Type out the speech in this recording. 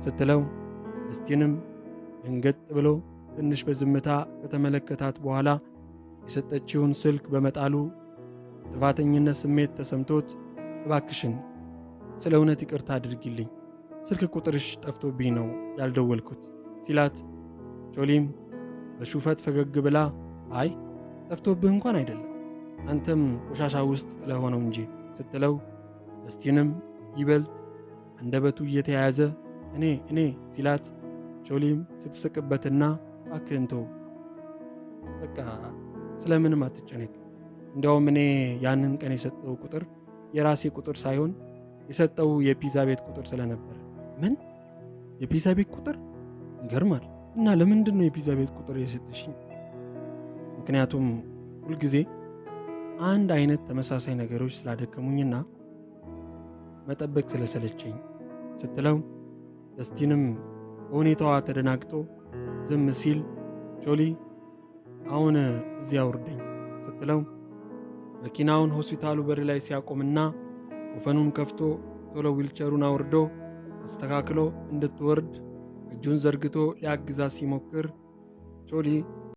ስትለው ደስቲንም ደንገጥ ብሎ ትንሽ በዝምታ ከተመለከታት በኋላ የሰጠችውን ስልክ በመጣሉ የጥፋተኝነት ስሜት ተሰምቶት እባክሽን ስለ እውነት ይቅርታ አድርጊልኝ፣ ስልክ ቁጥርሽ ጠፍቶብኝ ነው ያልደወልኩት ሲላት ቾሊም በሹፈት ፈገግ ብላ አይ ጠፍቶብህ እንኳን አይደለም፣ አንተም ቆሻሻ ውስጥ ጥለህ ነው እንጂ ስትለው ደስቲንም ይበልጥ አንደበቱ እየተያያዘ እኔ እኔ ሲላት ቾሊም ስትስቅበትና እባክህን ተው፣ በቃ ስለምንም አትጨነቅ፣ እንዲያውም እኔ ያንን ቀን የሰጠው ቁጥር የራሴ ቁጥር ሳይሆን የሰጠው የፒዛ ቤት ቁጥር ስለነበረ። ምን የፒዛ ቤት ቁጥር? ይገርማል። እና ለምንድን ነው የፒዛ ቤት ቁጥር የሰጠሽኝ? ምክንያቱም ሁልጊዜ አንድ አይነት ተመሳሳይ ነገሮች ስላደከሙኝና መጠበቅ ስለሰለቸኝ ስትለው ደስቲንም በሁኔታዋ ተደናግጦ ዝም ሲል ቾሊ አሁን እዚያ አውርደኝ ስትለው መኪናውን ሆስፒታሉ በር ላይ ሲያቆምና ኮፈኑን ከፍቶ ቶሎ ዊልቸሩን አውርዶ አስተካክሎ እንድትወርድ እጁን ዘርግቶ ሊያግዛት ሲሞክር ቾሊ